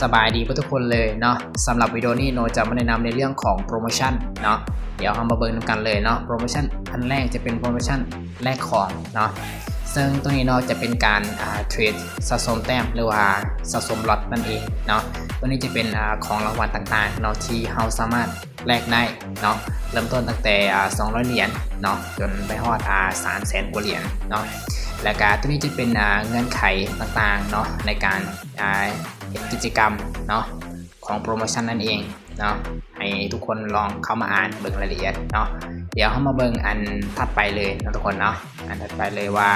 ສະບາຍດີເບິດທຸກຄົນເລີຍເນາະ. ສຳລັບວິດີໂອນີ້ໂນຈະມາແນະນຳໃນເລື່ອງຂອງໂປຣໂມຊັນເນາະ. ດຽວເຮົາມາເບິ່ງນຳກັນເລີຍເນາະ. ໂປຣໂມຊັນອັນແລກຈະເປັນໂປຣໂມຊັນແລກຂອງເນາະ, ເຊິ່ງໂຕນີ້ເນາະຈະເປັນການ ອ່າ ເທຣດສະສົມແຕ້ມ ຫຼືວ່າສະສົມລັອດນັ້ນເອງເນາະ. ໂຕນີ້ຈະເປັນ ອ່າ ຂອງລາງວັນຕ່າງໆເນາະ ທີ່ເຮົາສາມາດ ແລກໄດ້ເນາະ, ເລີ່ມຕົ້ນຕັ້ງແຕ່ ອ່າ ສອງຮ້ອຍຫຼຽນເນາະ ຈົນໄປຮອດ ອ່າ ສາມແສນກວ່າຫຼຽນເນາະ. ແລ້ວກະໂຕນີ້ຈະເປັນ ອ່າ ເງື່ອນໄຂຕ່າງໆເນາະ ໃນການ ອ່າ ເຮັດກິດຈະກຳເນາະ ຂອງໂປຣໂມຊັນນັ້ນເອງເນາະ. ໃຫ້ທຸກຄົນລອງເຂົ້າມາອ່ານເບິ່ງລາຍລະອຽດເນາະ. ດຽວເຮົາມາເບິ່ງອັນຖັດໄປເລີຍເນາະທຸກຄົນເນາະ. ອັນຖັດໄປເລີຍວ່າ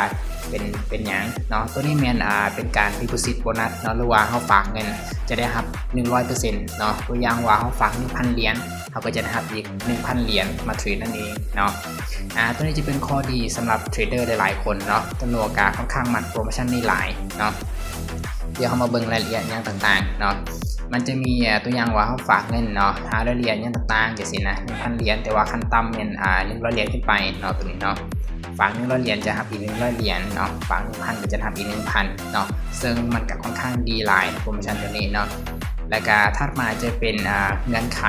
ເປັນ ເປັນຫຍັງເນາະ. ໂຕນີ້ແມ່ນ ອ່າ ເປັນການດີໂພຊິດໂບນັດເນາະ ຫຼືວ່າເຮົາຝາກເງິນຈະໄດ້ຮັບໜຶ່ງຮ້ອຍເປີເຊັນເນາະ. ຕົວຢ່າງວ່າເຮົາຝາກໜຶ່ງພັນຫຼຽນ ເຮົາກໍຈະໄດ້ຮັບອີກໜຶ່ງພັນຫຼຽນມາເທຣດນັ້ນເອງເນາະ. ອ່າ ໂຕນີ້ຈະເປັນຂໍ້ດີສຳລັບເທຣດເດີຫຼາຍໆຄົນເນາະ. ໂຕໂນກະຂ້ອນຂ້າງມັກໂປຣໂມຊັນນີ້ຫຼາຍເນາະ. ດຽວເຮົາມາເບິ່ງລາຍລະອຽດຫຍັງຕ່າງໆເນາະ. ມັນຈະມີ ອ່າ ຕົວຢ່າງວ່າເຮົາຝາກເງິນເນາະ ຫ້າຮ້ອຍຫຼຽນຫຍັງຕ່າງໆ ຈັ່ງຊີ້ນະ ໜຶ່ງພັນຫຼຽນ, ແຕ່ວ່າຂັ້ນຕ່ຳແມ່ນ ອ່າ ໜຶ່ງຮ້ອຍຫຼຽນຂຶ້ນໄປເນາະ ໂຕນີ້ເນາະ. ຝາກໜຶ່ງຮ້ອຍຫຼຽນຈະຮັບອີກໜຶ່ງຮ້ອຍຫຼຽນເນາະ, ຝາກໜຶ່ງພັນກໍຈະຮັບອີກໜຶ່ງພັນເນາະ. ເຊິ່ງມັນກໍຂ້ອນຂ້າງດີຫຼາຍ ໂປຣໂມຊັນໂຕນີ້ເນາະ. ແລ້ວກໍຖັດມາຈະເປັນ ອ່າ ເງື່ອນໄຂ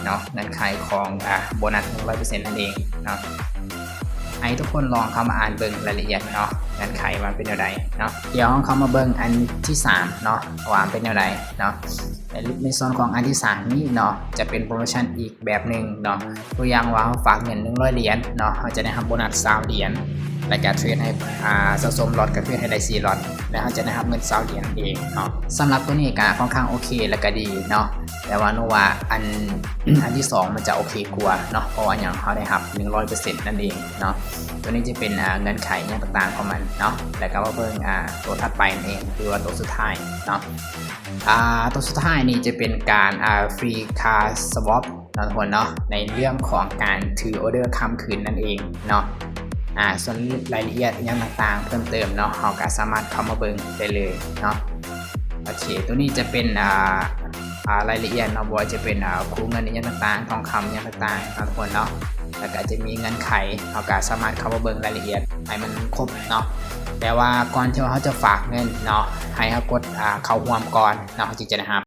ເນາະ, ເງື່ອນໄຂຂອງ ອ່າ ໂບນັດໜຶ່ງຮ້ອຍເປີເຊັນນັ້ນເອງເນາະ. ໃຫ້ທຸກຄົນລອງເຂົ້າມາອ່ານເບິ່ງລາຍລະອຽດເນາະ, ເງື່ອນໄຂວ່າເປັນແນວໃດເນາະ. ດຽວເຮົາເຂົ້າມາເບິ່ງອັນທີສາມເນາະ ວ່າເປັນແນວໃດເນາະ. ໃນ ໃນສ່ວນຂອງອັນທີສາມນີ້ເນາະ ຈະເປັນໂປຣໂມຊັນອີກ ແບບໜຶ່ງເນາະ. ຕົວຢ່າງວ່າເຮົາຝາກເງິນໜຶ່ງຮ້ອຍຫຼຽນເນາະ, ເຮົາຈະໄດ້ຮັບໂບນັດຊາວຫຼຽນ ແລ້ວກະເທຣດໃຫ້ ອ່າ ສະສົມລັອດ ກໍຄືໃຫ້ໄດ້ສີ່ລັອດ ແລ້ວເຮົາຈະໄດ້ຮັບເງິນຊາວຫຼຽນນັ້ນເອງເນາະ. ສຳລັບໂຕນີ້ກະຂ້ອນຂ້າງໂອເຄ ແລ້ວກະດີເນາະ, ແຕ່ວ່າໂນວ່າອັນ ອັນທີສອງມັນຈະໂອເຄກວ່າເນາະ. ເພາະວ່າຫຍັງ? ເຮົາໄດ້ຮັບໜຶ່ງຮ້ອຍເປີເຊັນນັ້ນເອງເນາະ. ໂຕນີ້ຈະເປັນ ອ່າ ເງື່ອນໄຂຫຍັງຕ່າງໆຂອງມັນເນາະ. ແລ້ວກະມາເບິ່ງ ອ່າ ໂຕຖັດໄປນັ້ນເອງ ຫຼືວ່າໂຕສຸດທ້າຍເນາະ. ອ່າ ໂຕສຸດທ້າຍນີ້ຈະເປັນການ ອ່າ ຟຣີຄາສະວອບ ເນາະທຸກຄົນເນາະ, ໃນເລື່ອງຂອງການຖືອໍເດີຂ້າມຄືນນັ້ນເອງເນາະ. ອ່າ ສ່ວນລາຍລະອຽດຫຍັງຕ່າງໆເພີ່ມເຕີມເນາະ ເຮົາກໍສາມາດເຂົ້າມາເບິ່ງໄດ້ເລີຍເນາະ. ໂອເຄ ໂຕນີ້ຈະເປັນ ອ່າ ອ່າ ລາຍລະອຽດເນາະ, ບໍ່ວ່າຈະເປັນ ອ່າ ຄູ່ເງິນຫຍັງຕ່າງໆ ທອງຄຳຫຍັງຕ່າງໆເນາະທຸກຄົນເນາະ. ແລ້ວກໍຈະມີເງື່ອນໄຂ ເຮົາກໍສາມາດເຂົ້າມາເບິ່ງລາຍລະອຽດໃຫ້ມັນຄົບເນາະ. ແຕ່ວ່າກ່ອນທີ່ວ່າເຮົາຈະຝາກເງິນເນາະ ໃຫ້ເຮົາກົດ ອ່າ ເຂົ້າຮ່ວມກ່ອນເນາະ ເຮົາຈຶ່ງຈະໄດ້ຮັບ